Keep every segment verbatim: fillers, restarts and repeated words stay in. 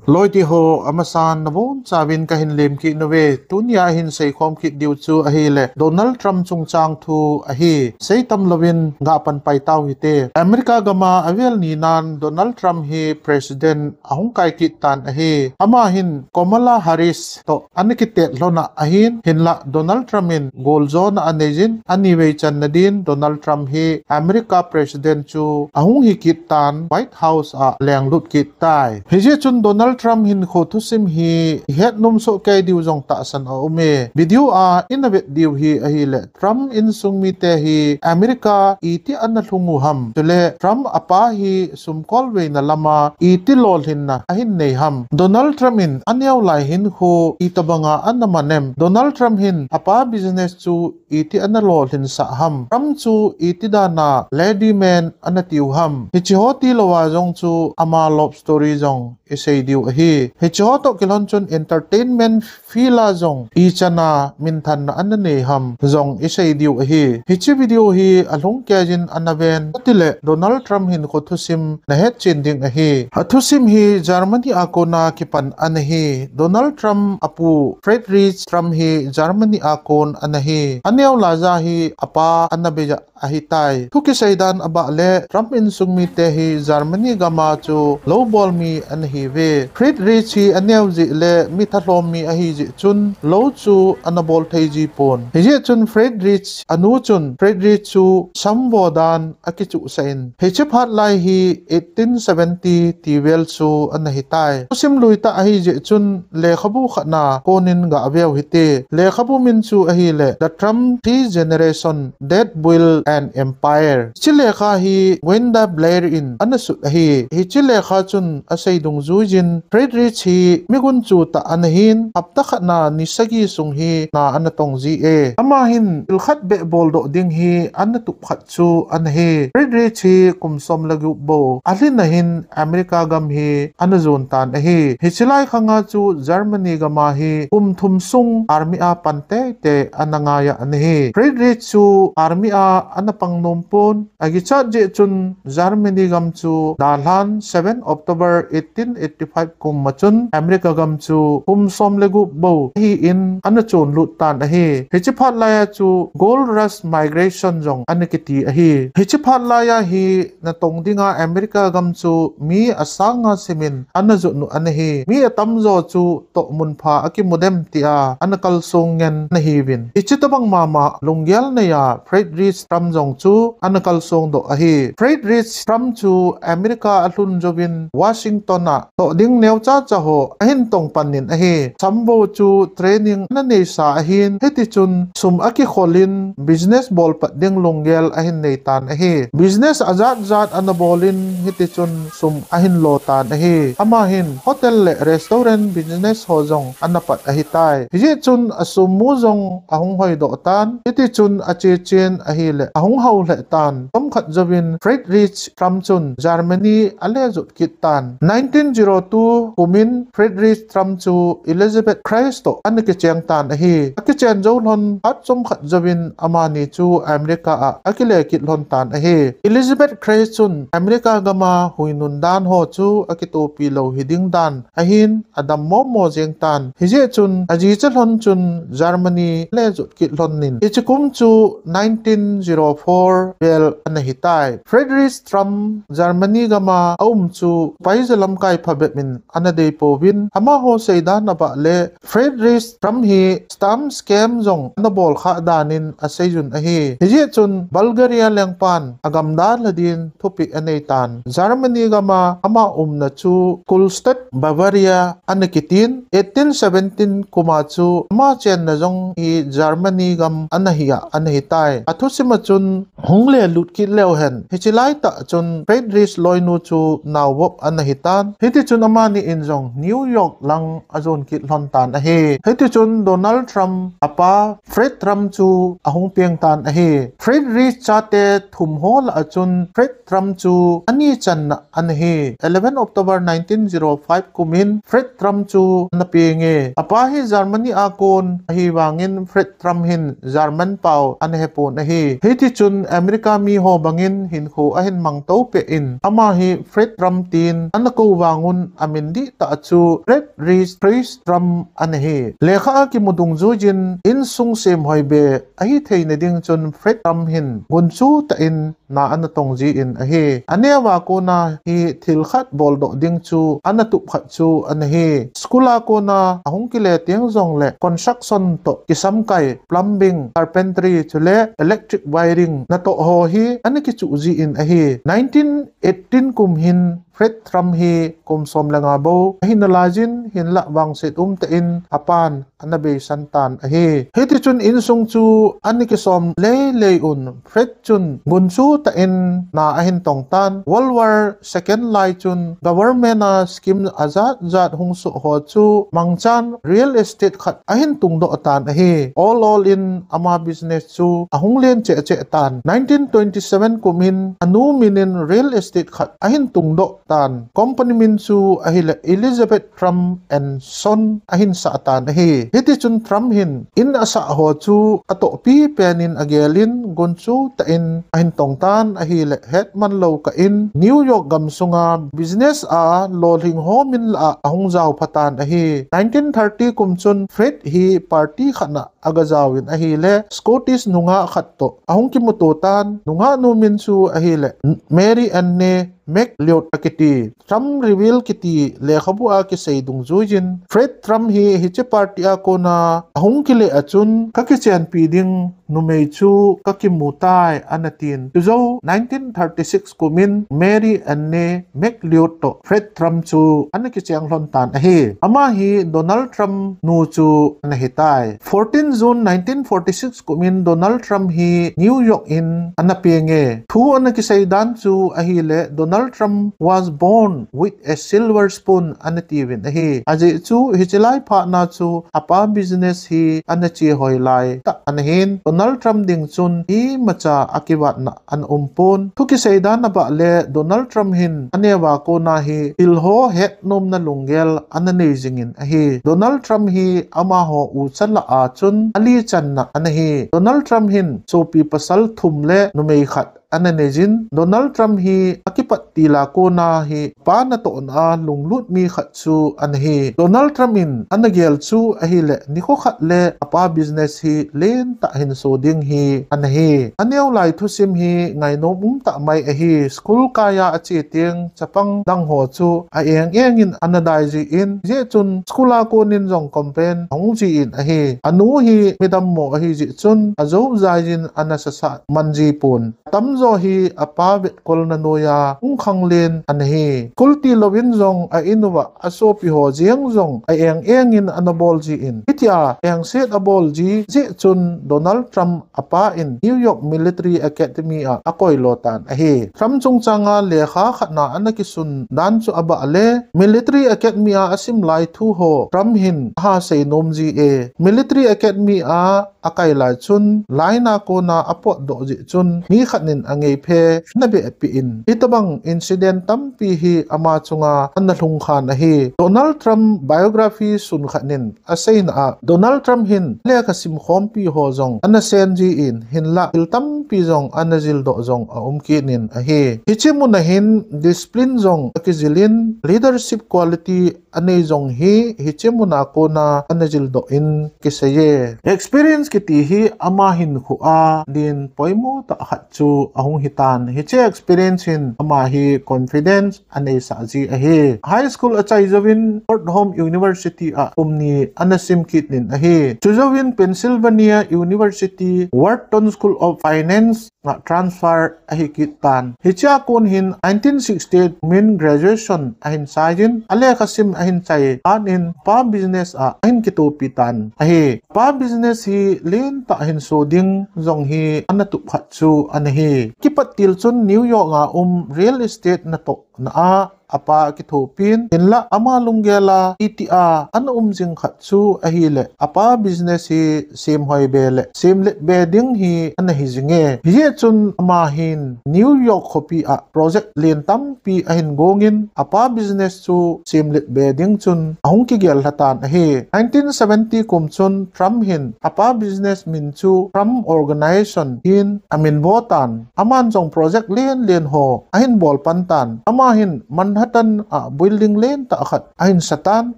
Loi ti ho, amasan nabonchauvin kahin lemkit nauve. Tunia hin seikhom kit diu chu ahile Donald Trump chungchang thu ahi. Seitam louvin gapan pai tau hite. America gama avel ninan Donald Trump hi president ahung kai kit tan ahi. Ama hin Kamala Harris toh ana kitet lhon ahin, hinlah Donald Trump in goljona aneiyin, anivei channa din Donald Trump hi America president chu ahung hi kit tan, White House a lenglut kit tai. Hijeh chun Donald Trump hinkho thusim hi ihet nom soh kei diu jong tahsan aume. Video a ina vet diu hi ahile, Trump insung mite hi America iti ana lhung u ham, chule Trump apa hi sumkolveina lama iti lolhinna ahin nei ham, Donald Trump in aneo lai hinkho itobanga ana man em, Donald Trump hin apa business chu iti ana lolhinsah ham, Trump chu iti dana lady man ana tiu ham, hichi ho tilouva jong chu ama love story jong isei diu ahi. Hichi ho toh kilhon chun entertainment field a jong ichana minthanna ana nei ham jong isei diu ahi. Hichi video hi alhung keiyin ana ven, atile Donald Trump hinkho thusim nahet chen ding ahi. Athusim hi Germany a kona kipan ana hi. Donald Trump apu Friedrich Trump hi Germany a kon ana hi. Aneo laija hi apa ana beija ahitai. Thu kiseidan abah le Trump insung mite hi Germany gama chu lou bol mi ana hiuve. Friedrich hi aneo jeh le mi thalhom mi ahijeh chun lou chu ana bol thei jipon. Hijeh chun Friedrich anu chun Friedrich chu samvo dan akichuhsah in, hichi phat lai hi eighteen seventy tivel chu ana hitai. Thusim luitah ahijeh chun lekhabu khatna konin gaveu hite. Lekhabu min chu ahile The Trump Three Generation, Debt, Wealth and Empire. Hichi lekha hi Wendell Blair in ana sut ahi. Hichi lekha chun asei dungjuiyin Friedrich hi mi gunchu tah ana hin, hapta khatna ni sagi sung hi na ana tongji e. Ama hin thil khat beh boldoh ding hi ana tup khat chu ana hi. Friedrich hi kum som le gup bou alhin ahin America gam hi ana jon tan ahi. Hichi lai khanga chu Germany gama hi kum thum sung army a pan teitei ana ngai a ana hi. Friedrich chu army a ana pang nom pon, akichat jeh chun Germany gam chu dalhan seven October eighteen eighty-five kum a chun America gam chu kum som le gup bou ahin ana chonlut tan ahi. Hichi phat laiya chu Gold Rush Migration jong ana kiti ahi. Hichi phat laiya hi natong dinga America gam chu mi asanga simin ana jotnu ana hi. Mi atamjo chu tohmun pha akimu dem tia ana kalsong ngen ana hiuvin. Hichi tobang mama lunggel neiya Friedrich Trump jong chu ana kalsong doh ahi. Friedrich Trump chu America alhun jouvin Washington a toh ding neocha cha ho ahin tong panin ahi. Samvo chu training ana neisa ahin, hitichun sum akikholin business bol pat ding lunggel ahin neitan ahi. Business ajat jat ana bolin hitichun sum ahin lo tan ahi. Ama hin hotel le restaurant business ho jong ana pat ahitai. Hijeh chun asum mu jong ahung hoidoh tan, hitichun achechen ahile ahung hao lheh tan. Chomkhat jouvin Friedrich Trump chun Germany ale jot kit tan. Nineteen zero two kumin Friedrich Trump chu Elizabeth Kreis toh ana kicheng tan ahi. Akichen jou lhon phat chomkhat jouvin amani chu America a akile kit lhon tan ahi. Elizabeth Kreis chun America gama huinun dan ho chu akitopi lou hiding dan ahin adam momo jeng tan. Hijeh chun ajicha lhon chun Germany le jot kit lhonin, hichi kum chu nineteen zero four vel ana hitai. Friedrich Trump Germany gama aum chu paijalamkai phabep in ana deipouvin, amaho seidan abah le Friedrich Trump hi stamp scam jong ana bol kha danin aseijun ahi. Hijeh chun Bulgaria lengpan agam dalha din thupeh anei tan. Germany gama ama umna chu Kuhlstadt, Bavaria ana kitin, eighteen seventeen kuma chu ama chenna jong hi Germany gam ana hi a ana hitai. Athusim a chun hung le lut kit leu hen, hichi laitah chun Friedrich loinu chu naovop ana hitan. Hitichun amani in jong New York lang ajon kit lhon tan ahi. Hitichun Donald Trump apa Fred Trump chu ahung peng tan ahi. Friedrich chate thum ho lah a chun Fred Trump chu ani channa ana hi. Eleven October nineteen zero five kumin Fred Trump chu ana peng e. Apa hi Germany a kon ahivangin Fred Trump hin German pao ana hepon ahi. Hitichun America miho bangin hinkho ahin mangtou peh in, ama hi Fred Trump tin ana kou vangun a in dihtah chu Fred Rich Fritz Trum ana hi. Lekha a kimu dungjuiyin insung semhoi be ahi theina ding chun Fred Trum hin gunchu tah in na ana tong jin ahi. Aneo a kona hi thil khat boldoh ding chu ana tup khat chu ana hi. School a kona ahung kile teng jongle construction toh kisamkai, plumbing, carpentry chule electric wiring natoh ho hi ana kichuh jin ahi. Nineteen eighteen kum hin Fred Trum hi kum som le nga bou ahi nalaiyin hinlah vangset umtah in apan ana beisan tan ahi. Hitichun insung chu ana kisom leilei un Fred chun gunchu tah in na ahin tong tan. World War Second lai chun government a scheme ajat jat hung soh ho chu mangchan real estate khat ahin tungdoh tan ahi. Ol ol in ama business chu ahung len cheh cheh tan. Nineteen twenty seven kum in anu min in real estate khat ahin tungdoh tan. Company min chu ahile Elizabeth Trum and Son ahin sah tan ahi. Hitichun Trum hin in asah ho chu atohpi pen in agel in gunchu tah in ahin tong tan ahile hetman lou kah in New York gam sunga business a lolhing ho min lah a ahung jao pha tan ahi. Nineteen thirty kum chun Fred hi party khat na aga jao in ahile Scottish nungah khat toh ahung kimuto tan. Nungah nu min chu ahile Mary Anne MacLeod akiti. Trum Reveal kiti lekhabu a kisei dungjuiyin Fred Trum hi hiche party a kona ahung kile a chun kakichenpi ding numei chu kakimu tai ana tin. Chujou nineteen thirty six kum in Mary Anne MacLeod toh Fred Trum chu ana kicheng lhon tan ahi. Ama hi Donald Trump nu chu ana hitai. Fourteen June nineteen forty six kum in Donald Trump hi New York in ana peng e. Thu ana kisei dan chu ahile Donald Trump was born with a silver spoon ana tiuvin ahi. Ajeh chu hiche lai phat na chu apa business hi ana chehoi lai tah ana hin Donald Trump ding chun imacha akivatna ana um pon. Thu kisei dan abah le Donald Trump hin aneo a kona hi thil ho hetnomna lunggel ana nei jing in ahi. Donald Trump hi amaho ucha lah a chun ali channa ana hi. Donald Trump hin sopi pasal thum le numei khat ana nei jin. Donald Trump hi akipat til a kona hi apa natohna a lunglut mi khat chu ana hi. Donald Trump in ana gel chu ahile nikho khat le apa business hi len tah hin so ding hi ana hi. Aneo lai thusim hi ngainom um tah mai ahi. School kai a ache teng chapang dang ho chu a eng eng in ana dai jin, hijeh chun school a kon in jong complain ahung jin ahi. Anu hi midammo ahi jeh chun ajou jaiyin ana sasah man ji pon. Atamjo hi apa vetkolna noiya hung khanglen ana hi. School tilou in jong a in uva asopi ho jeng jong a eng eng in ana bol jin, hitia engset abol ji jeh chun Donald Trump apa in New York Military Academy a akoilo tan ahi. Trump chungchang a lekha khat na ana kisun dan chu abah le Military Academy a asim lai thu ho Trump hin aha seinom ji e. Military Academy a akai lai chun line a kona apotdoh jeh chun mi khat in angeiphe ana behpeh in, hitobang incident tampi hi ama chunga ana lhung khan ahi. Donald Trump biography sun khat in aseina a Donald Trump hin lekha sim khompi ho jong ana sen jin, hinlah thil tampi jong ana jildoh jong aum kit in ahi. Hiche mun a hin discipline jong akijil in leadership quality anei jong hi hiche mun a kona ana jildoh in kisei e. Experience kiti hi ama hinkho a din poimo tah khat chu ahung hitan. Hiche experience hin ama hi confidence aneisah ji ahi. High school achai jouvin Fordham University a kum ni ana sim kit in ahi. Chujouvin Pennsylvania University Wharton School of Finance a transfer ahi kit tan. Hichea kon hin nineteen sixty-eight min graduation ahin saijin, alekha sim ahin chai phat in apa business a ahin kitopi tan ahi. Apa business hi lentah hin so ding jong hi ana tup khat chu ana hi. Kipat til chun New York a um real estate natoh na a apa akithopin, hinlah ama lunggel a itia ana um jing khat chu ahile apa business hi semhoi be le semlet be ding hi ana hi jing e. Hijeh chun ama hin New York khopi a project len tampi ahin gongin, apa business chu semlet be ding chun ahung kigel lhatan ahi. Nineteen seventy kum chun Trump hin apa business min chu Trump Organization hin amin botan. Aman jong project len len ho ahin bol pan tan. Ama hin Manhattan a building len tah khat ahin satan.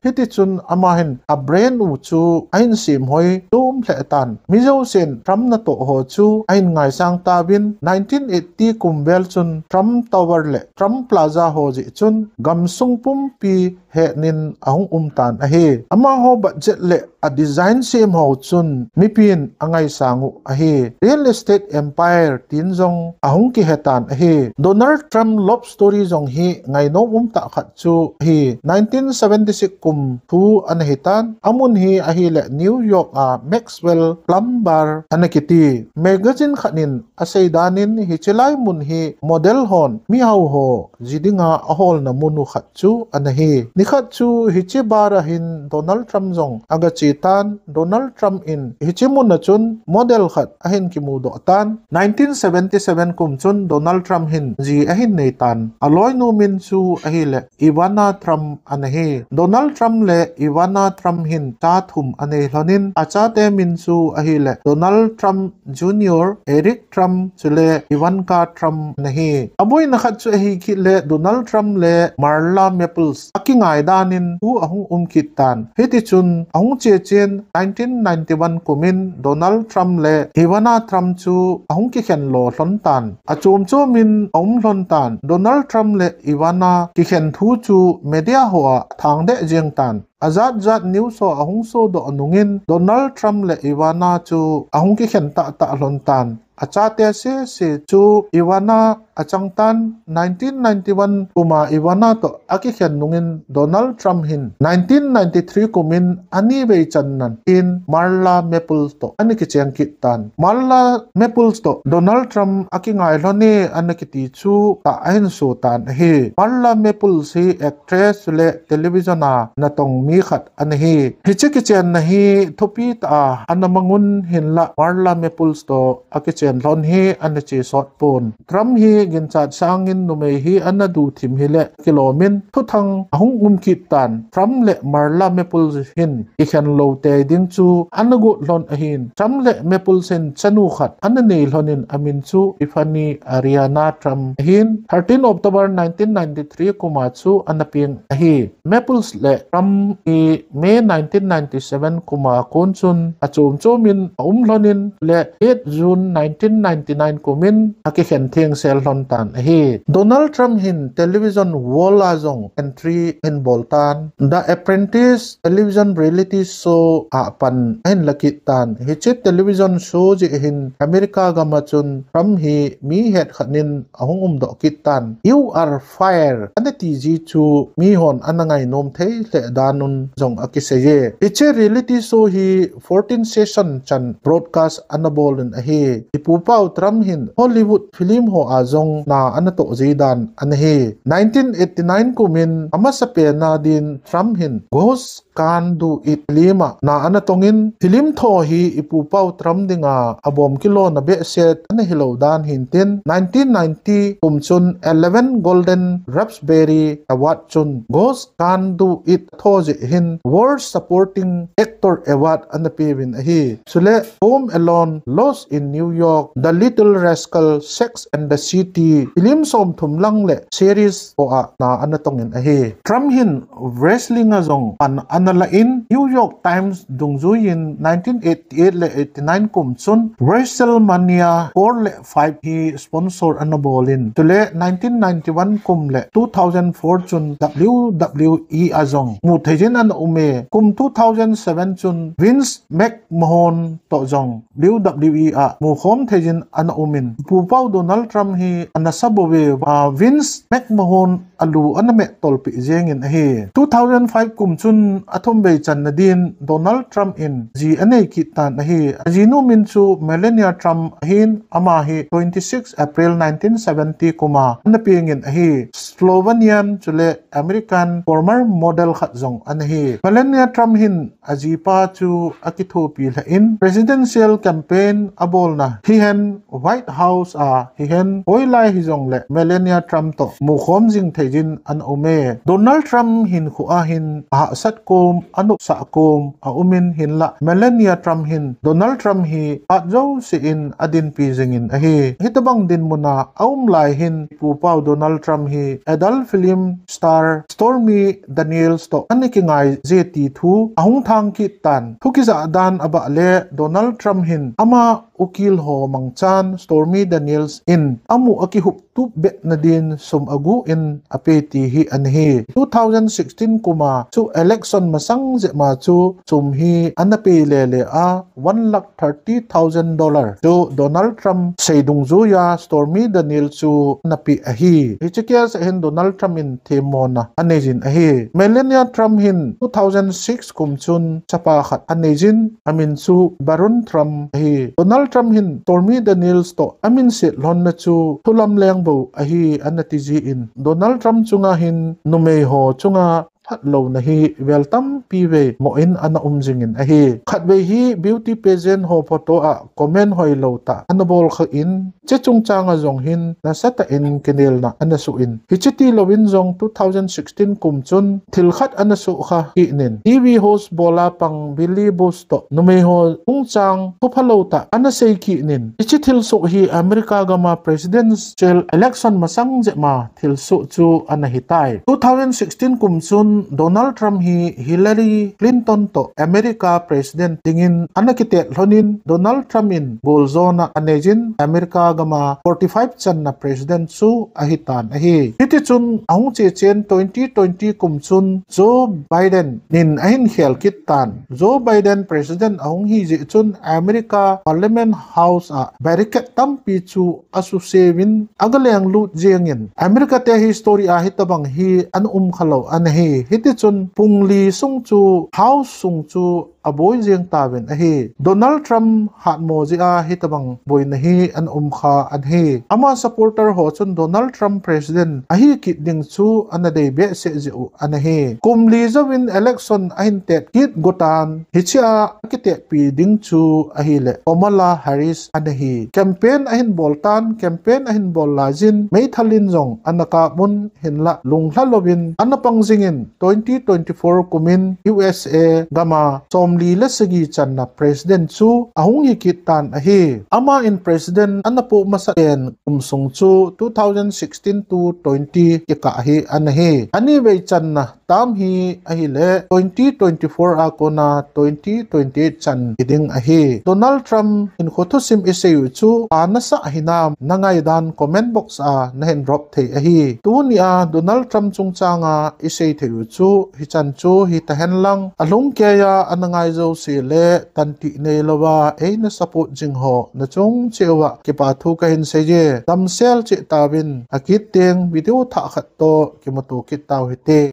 Hiti chun ama hin a brand u chu ahin sem hoi tum lheh tan. Mi jousen Trump natoh ho chu ahin ngaisang tauvin, nineteen eighty kum vel chun Trump Tower le Trump Plaza ho jeh chun gamsung pumpi hetnin ahung um tan ahi. Amaho budget le a design sem ho chun mipin angaisang u ahi. Real estate empire tin jong ahung kihetan ahi. Donald Trump love story jong hi ngainom um tah khat chu hi. Nineteen seventy-six kum thu ana hitan, amun hi ahile New York a Maxwell Plum Bar ana kiti. Magazine khat in asei danin hiche lai mun hi model hon mihao ho ji dinga aholna mun u khat chu ana hi. Nikhat chu hiche bar a hin Donald Trump jong aga che tan. Donald Trump in hiche mun a chun model khat ahin kimudoh tan. Nineteen seventy-seven kum chun Donald Trump hin ji ahin nei tan. Aloinu min chu ahile Ivana Trump ana hi. Donald Trump le Ivana Trump hin cha thum anei lhonin, achate min chu ahile Donald Trump Junior, Eric Trump, chule Ivanka Trump ana hi. Aboina khat chu ahi kit le Donald Trump le Marla Maples akingai danin thu ahung um kit tan. Hiti chun ahung che chen nineteen ninety-one kumin Donald Trump le Ivana Trump chu ahung kikhen lo lhon tan. Achom chomin aum lhon tan. Donald Trump le Ivana kikhen thu chu media ho a athang deh jeng tan. Ajat jat news ho ahung sodoh nungin Donald Trump le Ivana chu ahung kikhen tah tah lhon tan. Achate sese chu Ivana achang tan. Nineteen ninety-one kuma Ivana toh akikhen nungin Donald Trump hin nineteen ninety-three kumin ani vei channan in Marla Maples toh ana kicheng kit tan. Marla Maples toh Donald Trump akingai lhon e ana kiti chu tah ahin so tan ahi. Marla Maples hi actress le television a natong mi khat ana hi. Hiche kichenna hi thupi tah a ana mangun hinlah Marla Maples toh akichen lhon hi ana che sot pon. Trump hi ginchat sangin numei hi ana du thim hile kilomin thuthang ahung um kit tan. Trump le Marla Maples hin kikhen lo tei ding chu ana got lhon ahin. Trump le Maples in chanu khat ana nei lhonin amin chu Tiffany Ariana Trump ahin. Thirteen October nineteen ninety-three kuma chu ana peng ahi. Maples le Trump hi May nineteen ninety-seven kuma kon chun achom chomin aum lhonin le eight June nineteen ninety-nine kumin akikhen thengsel lhon tan ahi. Donald Trump hin television world a jong entry ahin bol tan. The Apprentice television reality show a pan ahin la kit tan. Hiche television show jeh hin America gam a chun Trump hi mi het khat in ahung umdoh kit tan. "You are fired," ana ti ji chu mihon ana ngainom thei lheh dan un jong akisei e. Hiche reality show hi fourteen session chan broadcast ana bol in ahi. Ipu pau Trump hin Hollywood film ho a jong na ana toh ji dan ana hi. Nineteen eighty-nine kumin amasapen a din Trump hin Ghost Can't Do It film a na ana tongin, film tho hi ipu pau Trump dinga abom kilona behseh ana hilou dan hintin, nineteen ninety kum chun eleven Golden Raspberry Award chun Ghost Can't Do It tho jeh hin World Supporting Actor Award ana peuvin ahi. Chule Home Alone, Lost in New York, The Little Rascal, Sex and the City, film somthum lang le series ho a na ana tongin ahi. Trump hin wrestling a jong pan ana la in, New York Times dungjuiyin nineteen eighty-eight le eighty-nine kum chun WrestleMania four le five hi sponsor ana bol in, chule nineteen ninety-one kum le two thousand four chun W W E a jong mu thei jin ana um e. Kum two thousand seven chun Vince McMahon toh jong W W E a mukhom thei jin ana um in, ipu pau Donald Trump hi ana sa bou ve, a, Vince McMahon alu ana mehtolpeh jengin ahi. Two thousand five kum chun athum vei channa din Donald Trump in ji anei kit tan ahi. Ajinu min chu Melania Trump ahin, ama hi twenty-six April nineteen seventy kuma ana pengin ahi. Slovenian chule American former model khat jong ana hi. Melania Trump hin ajipa chu akithopi lheh in presidential campaign abolna hihen White House a hihen hoilai hijongle Melania Trump toh mukhom jing thei jin ana um e. Donald Trump hinkho a hin ahahsat kom, anopsah kom aumin hinlah Melania Trump hin Donald Trump hi phat jouse in adinpi jingin ahi. Hitobang dinmun a aum lai hin pupau Donald Trump hi adult film star Stormy Daniels toh ana kingai je ti thu ahung thang kit tan. Thu kijah dan abah le Donald Trump hin ama ukil ho mangchan Stormy Daniels in amu akihup tup beh nadin sum agu in ape ti hi ana hi. Two thousand sixteen kum a chu election masang jep ma chu sum hi ana pe lele a, one lakh thirty thousand dollar chu Donald Trump sei dungjuia Stormy Daniels chu ana pe ahi. Hiche case a hin Donald Trump in themmona anei jin ahi. Melania Trump hin two thousand six kum chun chapa khat anei jin, amin chu Barron Trump ahi. Donald Trump hin Stormy Daniels toh amin set lhonna chu thulam leng bou ahi ana ti jin, Donald Trump chunga hin numei ho chunga phatlouna hi vel tampi vei moh in ana um jingin ahi. Khatvei hi beauty pageant ho photo a comment hoilou tah ana bol kha in, hiche chungchang a jong hin nasatah in kinelna ana soh in, hiche tilouvin jong two thousand sixteen kum chun thil khat ana soh kha kit in, T V host bola pang Billy Bush toh numei ho chungchang thuphalou tah ana sei kit in, hiche thilsoh hi America gam a presidential election masang jep ma thilsoh chu ana hitai. Two thousand sixteen kum chun Donald Trump hi Hillary Clinton toh America president dingin ana kitet lhonin, Donald Trump in goljona anei jin America gam a forty five channa president chu ahitan ahi. Hitichun ahung chechen twenty twenty kum chun Joe Biden in ahin khel kit tan. Joe Biden president ahung hi jeh chun America Parliament House a barricade tampi chu asuseuvin aga lenglut jengin, America te history a hitobang hi ana um khalou ana hi. Hitichun pung li sung chu, House sung chu aboi jeng tauvin ahi. Donald Trump hatmo jeh a hitobang boina hi ana um kha ana hi. Ama supporter ho chun Donald Trump president ahi kit ding chu ana dei behseh jeh u ana hi. Kum li jouvin election ahin tet kit gotan, hichea akitetpi ding chu ahile Kamala Harris ana hi. Campaign ahin bol tan, campaign ahin bol laijin meithal in jong ana kap un, hinlah lunglha louvin ana pang jingin twenty twenty-four kumin U S A gam a somli le sagi channa president chu ahung hi kit tan ahi. Ama in president ana poh masat pen kum sung chu two thousand sixteen to twenty kikah hi ana hi. Anivei channa term hi ahile twenty twenty-four a kona twenty twenty-eight chan hi ding ahi. Donald Trump hinkho thusim isei u chu pa nasah hinam, nangaidan comment box a nahin drop thei ahi. Tunia Donald Trump chungchanga isei thei u chu hichan chu hitahen lang, alhungkeiya ana ngai jouse le tantih neilouva eina support jing ho nachung cheh uva kipa thu kahin seiye. Damsel cheh tauvin, akit teng video thah khat toh kimuto kit tau hite.